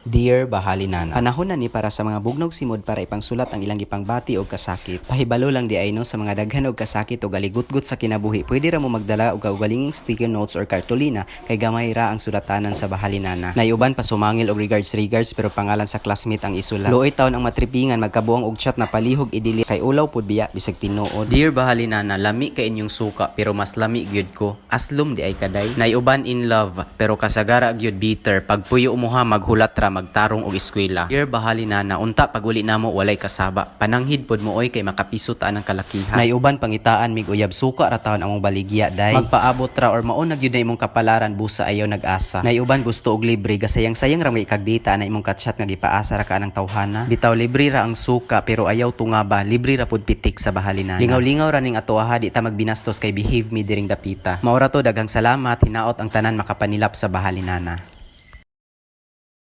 Dear Bahalinana. Panahon na ni para sa mga bugnaw simod para ipangsulat ang ilang gipangbati og kasakit. Pahibalo lang diay no, sa mga daghan og kasakit og aligutgot sa kinabuhi, pwede ra mo magdala og kaugalingong sticky notes or kartolina kay gamay ra ang sulatanan sa bahalinana. Nayuban pa sumangil og "Regards, regards," pero pangalan sa classmate ang isulat. Luoy taon ang matripingan, magkabuang og chat na palihog i-delete kay ulaw pud biya bisag tinuod. Dear Bahalinana, lami kay inyong suka pero mas lami gyud ko. Aslom diay kaday. Nayuban in love pero kasagara gyud bitter. Pagpuyo mo ha, maghulat ra magtarong og eskwela. Dear Bahalinana, unta pag uli namo walay kasaba. Pananghid pod mo oy kay makapiso ta ng kalakihan. Nayuban pangitaan mig uyab, suka ra taon among baligya day. Magpaabot ra or mao na gyud na imong kapalaran, busa ayaw nag-asa. Nayuban gusto og libre, gasayang-sayang ra may ikag-data na imong kachat nga gipaasa ra ka ng tawhana. Bitaw libre ra ang suka pero ayaw tungaba, libre ra pud pitik sa bahalinana. Lingaw-lingaw ra ning ato ha, di ta magbinastos kay behave mi diring dapita. Mao ra to, daghang salamat, hinaot ang tanan makapanilap sa bahalinana.